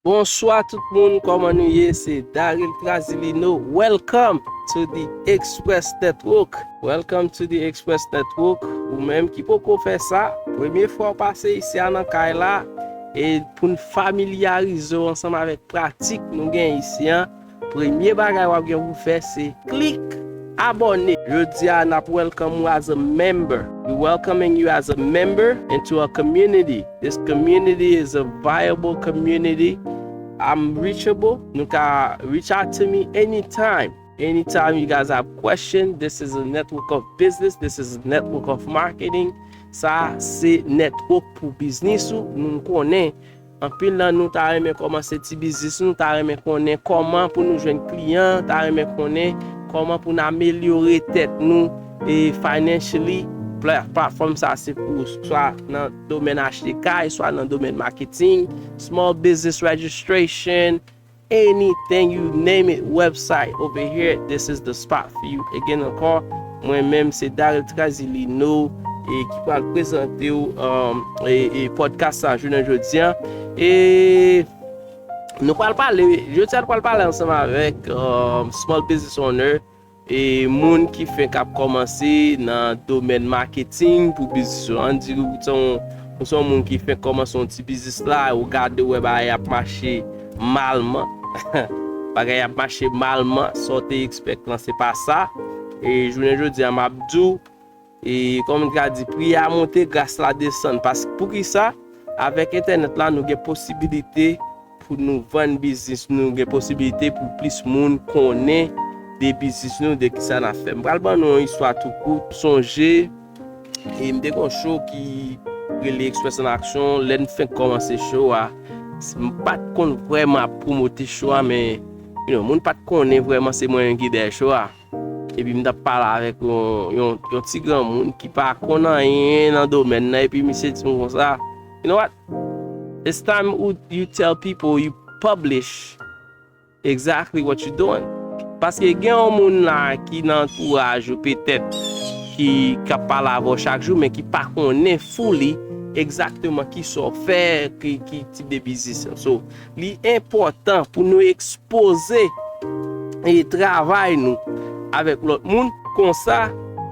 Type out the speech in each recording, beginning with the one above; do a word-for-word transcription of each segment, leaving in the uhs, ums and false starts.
Bonswa tout moun, kòman nou ye? Se Daryl Trazilino. Welcome to the Express Network. Welcome to the Express Network. Ou menm ki poko fè sa, premye fwa w pase isi a nan kay la, e pou n familyarize w ansanm avèk pratik nou gen isi an, premye bagay w ap gen pou fè se klik abòne. Jodi a n ap welcome ou as a member. We welcoming you as a member into a community. This community is a viable community. I'm reachable. Nou ka reach out to me anytime. Anytime you guys have question, this is a network of business. This is a network of marketing. Sa se network pou biznis ou. Nou konnen anpil nan nou ta renmen kòmanse ti biznis, nou ta renmen konnen kòman pou nou jwenn kliyan, ta renmen konnen kòman pou n amelyore tèt nou e financially. Pla- Platfòm sa se pou swa nan domèn achte kay, swa nan domèn marketing, small business registration, anything you name it, website over here, this is the spot for you. Again, ankò, mwen menm se Daryl Trazilino e ki pral prezante w um, e, e podcast sa jounen jodi an. E nou pral pale, jodi a nou pral pale ansanm avèk um, small business owner e moun ki fenk ap kòmanse nan domèn marketing pou biznis yo. Ann di ou se yon, ou se yon moun ki fenk kòmanse yon ti biznis la, ou gade wè bagay ap mache malman. Bagay ap mache malman, sa w te expect lan se pa sa. E jounen jodi a m ap di w, e kòm m ka di, pri a monte, gras la desann. Paske poukisa? Avèk entènèt la, nou gen posibilite pou nou vann biznis nou, gen posibilite pou plis moun konnen de biznis nou, de kisa n ap fè. M pral ban nou yon istwa tou kout. Sonje, e m te gen yon show ki rele Express en Action. Lè n fenk kòmanse show a, m pa t konn vrèman ap pwomote show a, men you know, moun pa t konnen vrèman se mwen menm ki dèyè show a. Epi m t ap pale avèk yon, yon, yon ti granmoun ki pa konn anyen nan domèn nan, epi misye di m konsa, you know what? It's time you tell people you publish exactly what you doing. Paske gen yon moun la ki nan antouraj ou petèt ki k ap pale avè w chak jou, men ki pa konnen fully egzakteman kisa w fè, ki, ki tip de biznis. So, li enpòtan pou nou ekspoze e travay nou avèk lòt moun. Konsa,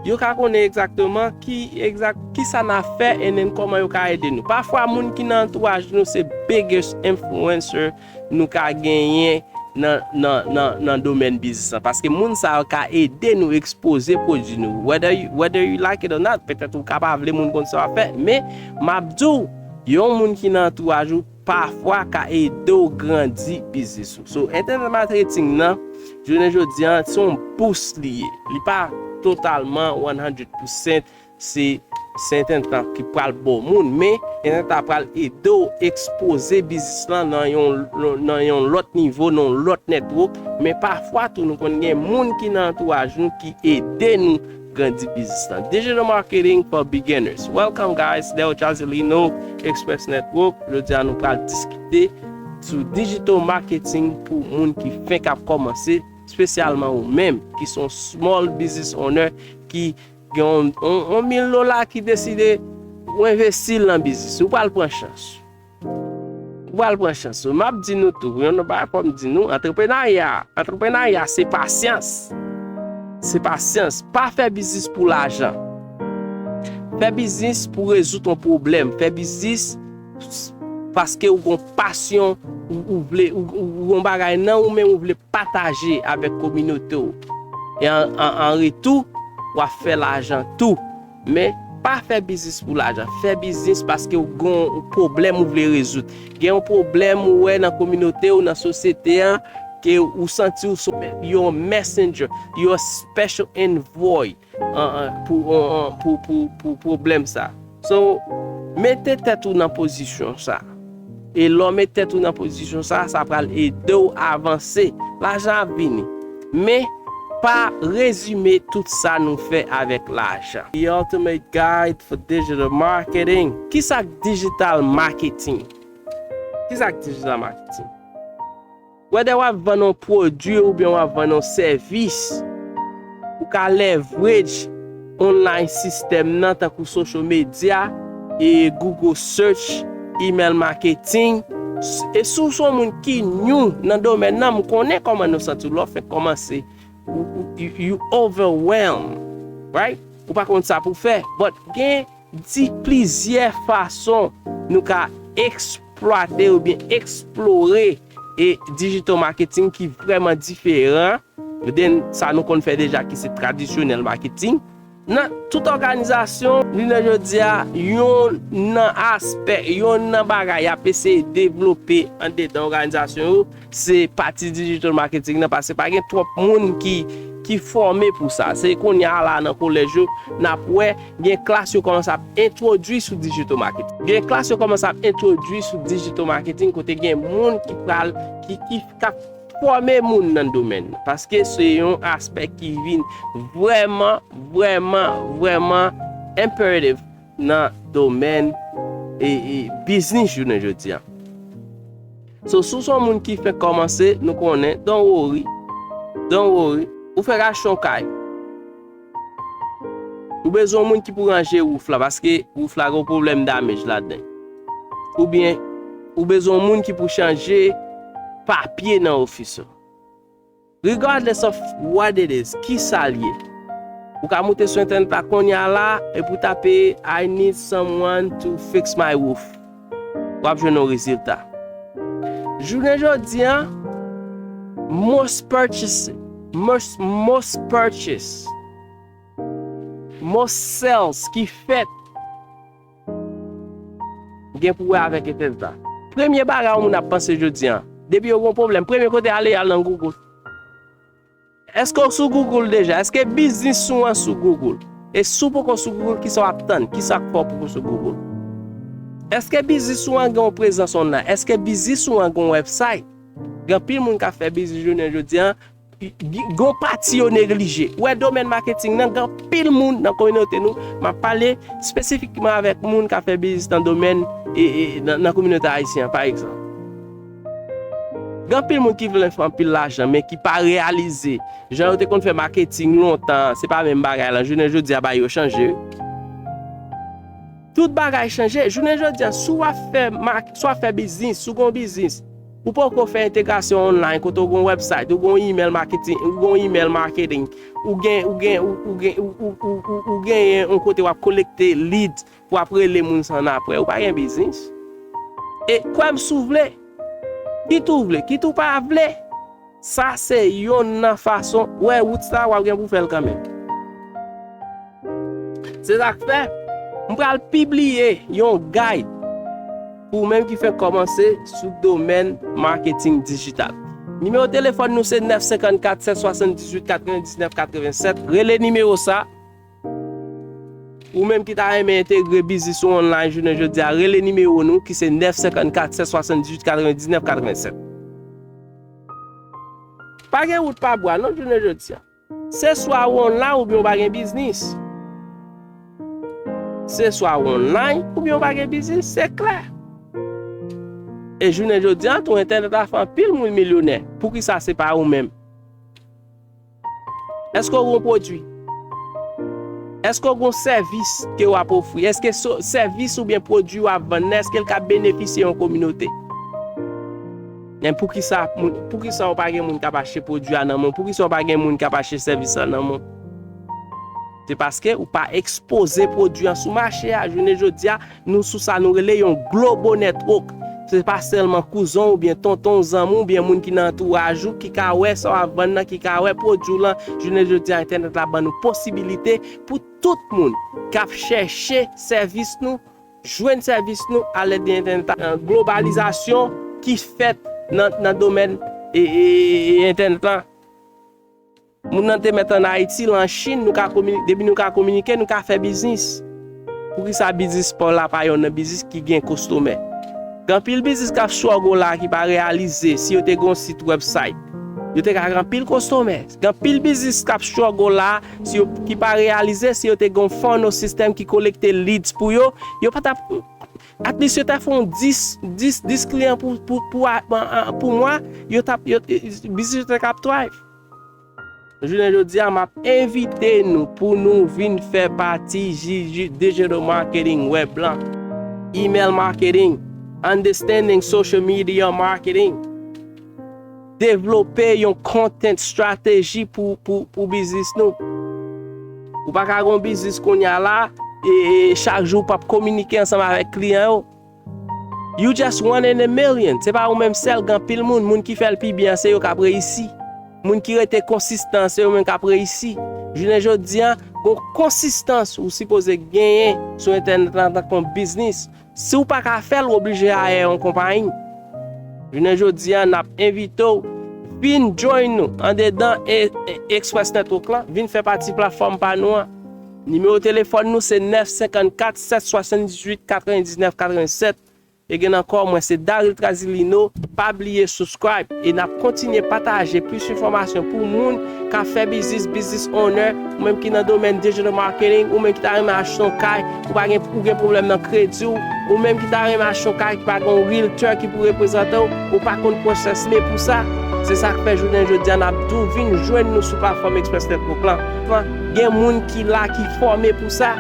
yo ka konnen egzakteman ki egzak kisa n ap fè and then kòman yo ka ede nou. Pafwa moun ki nan antouraj nou se biggest influencer nou ka genyen nan, nan, nan, nan domèn biznis la. Paske moun sa yo ka ede nou ekspoze pwodui nou. Whether you, whether you like it or not, petèt ou ka pa vle moun konn sa w ap fè, men m ap di w, yon moun ki nan antouraj ou pafwa ka ede w grandi biznis ou. So, internet marketing nan, jounen jodi an, se yon bous li ye. Li pa totalman one hundred percent se sentèn tan ki pral ba w moun, men entènèt la pral ede w ekspoze biznis lan nan yon, nan yon lòt nivo, nan yon lòt network. Men pafwa tou, nou konn gen moun ki nan antouraj nou ki ede nou grandi biznis lan. Digital marketing for beginners. Welcome guys, Deo Chazilino, Express Network. Jodi a nou pral diskite sou digital marketing pou moun ki fenk ap kòmanse, espesyalman ou menm ki se yon small business owner ki gen yon, yon, yon mil dola ki deside ou envesti l nan biznis, ou pral pran chans. Ou pral pran chans. M ap di nou tou, yon lòt bagay fò m di nou, antreprenarya, antreprenarya se pasyans. Se pasyans. Pa fè biznis pou lajan. Fè biznis pou rezoud yon pwoblèm. Fè biznis paske ou gon pasyon, ou, ou vle, ou, ou gon bagay nan ou menm ou vle pataje avèk kominote w. E an, an, an retou, w ap fè lajan tou. Men, pa fè biznis pou lajan. Fè biznis paske w gon pwoblèm ou vle rezoud. Gen yon pwoblèm ou wè nan kominote w, nan sosyete an, ke ou santi w se yon messenger, you a special envoy an, an, pou, an, an, pou, pou, pou pwoblèm sa. So, mete tèt ou nan pozisyon sa. E lè w met tèt ou nan pozisyon sa, sa pral ede w avanse. Lajan ap vini. Men, pa rezime tout sa nou fè avèk lajan. The ultimate guide for digital marketing. Kisa k digital marketing? Kisa k digital marketing? Whether w ap vann yon pwodui oubyen w ap vann yon sèvis, ou ka leverage online system nan tankou social media, e Google search, email marketing, E si w se yon moun ki new nan domèn nan, m konnen kòman nou santi w lè w fenk kòmanse. Ou, ou, you, you overwhelm, right? Ou pa konn sa pou fè. But gen di plizyè fason nou ka eksplwate oubyen eksplore e digital marketing ki vrèman diferan than sa nou konn fè deja ki se tradisyonèl marketing. Nan tout òganizasyon, jounen jodi a, yon nan aspè, yon nan bagay y ap eseye devlope andedan òganizasyon yo, se pati digital marketing nan, paske pa gen twòp moun ki, ki fòme pou sa. Se kounye a la nan kolèj yo, n ap wè gen klas yo kòmanse ap entwodui sou digital marketing. Gen klas yo kòmanse ap entwodui sou digital marketing kote gen moun ki pral, ki, ki, k ap fòme moun nan domèn nan, paske se yon aspè ki vin vrèman, vrèman, vrèman imperative nan domèn e, e biznis jounen jodi a. So, si w se yon moun ki fenk kòmanse, nou konnen, don't worry, don't worry, ou fenk achte yon kay. Ou bezwen yon moun ki pou ranje wouf la, paske wouf la gen yon pwoblèm damage ladan. Oubyen, ou bezwen yon moun ki pou chanje papye nan ofis ou. Regardless of what it is, ki sa l ye. Ou ka moute sou entènèt la kounye a la, epi w tape, "I need someone to fix my roof." W ap jwenn yon rezilta. Jounen jodi a, most purchase, most, most purchase, most sales ki fèt gen pou wè avèk entènèt la. Premye bagay yon moun ap panse jodi a, depi yo gen yon pwoblèm, premye kote ale, al nan Google. Èske w sou Google deja? Èske biznis ou an sou Google? E si w poko sou Google, kisa w ap tann? Kisa k fè w poko sou Google? Èske biznis ou an gen yon prezans online? Èske biznis ou an gen yon website? Gen anpil moun k ap fè biznis jounen jodi a, gen yon pati yo neglije. Ou wè domèn maketing nan, gen anpil moun nan kominote nou, m ap pale espesifikman avèk moun k ap fè biznis nan domèn e, e, nan, nan kominote ayisyen an, pa egzanp. Gen anpil moun ki vle fè anpil lajan, men ki pa reyalize. Jan yo te konn fè maketing lontan, se pa menm bagay la. Jounen jodi a, bagay yo chanje. Tout bagay chanje. Jounen jodi a, si w ap fè mak-, si w ap fè biznis, si w gen yon biznis, ou poko fè entegrasyon online, kote w gen yon website, ou gen yon email marketing, ou gen yon email marketing, ou gen, ou gen, ou, ou gen, ou, ou, ou, ou, ou genyen yon kote w ap kolekte lead, pou w ap rele moun sa annapre, ou pa gen biznis. E kwè m si w vle, kit ou vle, kit ou pa vle, sa se yonn nan fason, w wè wout sa, w ap gen pou w fè l kanmenm. Se sa k fè, m pral pibliye yon guide pou ou menm ki fenk kòmanse sou domèn maketing dijital. Nimewo telefòn nou se nèf senkannkat, sèt swasanndizuit, katrevendiznèf, katrevennsèt. Rele nimewo sa. Ou menm ki ta renmen entegre biznis ou online jounen jodi a, rele nimewo nou ki se nèf senkannkat, sèt swasanndizuit, katrevendiznèf, katrevennsèt. Pa gen wout pa bwa non jounen jodi a. Se swa ou online oubyen ou pa gen biznis. Se swa ou online oubyen ou pa gen biznis, se klè. E jounen jodi a tou, entènèt la fè anpil moun milyonè. Poukisa se pa ou menm? Èske w gen yon pwodui? Èske w gen yon sèvis ke w ap ofri? Èske so-, sèvis oubyen pwodui w ap vann nan, èske l ka benefisye yon kominote? Men poukisa, moun, poukisa w pa gen moun k ap achte pwodui a nan men w? Poukisa w pa gen moun k ap achte sèvis la nan men w? Se paske ou pa ekspoze pwodui an sou mache a. Jounen jodi a, nou sou sa nou rele yon global network. Se pa sèlman kouzen w oubyen tonton w, zanmi w oubyen moun ki nan antouraj ou ki ka wè sa w ap vann nan, ki ka wè pwodui w lan. Jounen jodi a, entènèt la ban nou posibilite pou tout moun k ap chèche sèvis nou, jwenn sèvis nou alèd de entènèt la. Globalizasyon ki fèt nan, nan domèn e, e, e, e entènèt la. Moun nan te mèt ann Ayiti, l an Chin, nou ka komini-, depi nou ka kominike, nou ka fè biznis. Poukisa biznis pa w la pa yonn nan biznis ki gen kostomè? Gen anpil biznis k ap struggle la ki pa reyalize si yo te gen yon sit website, yo te ka gen anpil kostomè. Gen anpil biznis k ap struggle la si yo, ki pa reyalize si yo te gen yon funnel system ki kolekte leads pou yo, yo pa t ap, at least yo ta fè yon dis, dis, dis kliyan pou, pou, pou, a, an, an, pou mwa, yo t ap, yo, biznis yo te ka ap thrive. Jounen jodi a, m ap envite nou pou nou vin fè pati J J, digital marketing web lan, email marketing, understanding social media marketing. Devlope yon content strategy pou, pou, pou biznis nou. Ou pa ka gon biznis kounye a la, e, e chak jou w p ap kominike ansanm avèk kliyan yo. You just one in a million. Se pa ou menm sèl, gen anpil moun, moun ki fè l pi byen, se yo k ap reyisi. Moun ki rete konsistan, se yo menm k ap reyisi. Jounen jodi a, gon konsistans ou sipoze genyen sou entènèt la antanke yon biznis. Si w pa ka fè l, w oblije hire yon konpayi. Jounen jodi a, n ap envite w vin join nou andedan e, e, Express Network la, vin fè pati platfòm pa nou an. Nimewo telefòn nou se nèf senkannkat sèt swasanndizuit katrevendiznèf katrevennsèt. E gen ankò, mwen se Daryl Trazilino. Pa bliye subscribe e n ap kontinye pataje plis enfòmasyon pou moun k ap fè biznis, business owner, ou menm ki nan domèn digital marketing, ou menm ki ta renmen achte yon kay, ou pa gen, ou gen pwoblèm nan kredi w, ou menm ki ta renmen achte yon kay ki pa gen yon realtor ki pou reprezante w, ou pa konn pwosès men pou sa. Se sa k fè jounen jodi a n ap di w vin jwenn nou sou platfòm Express Network lan. Gen moun ki la ki fòme pou sa.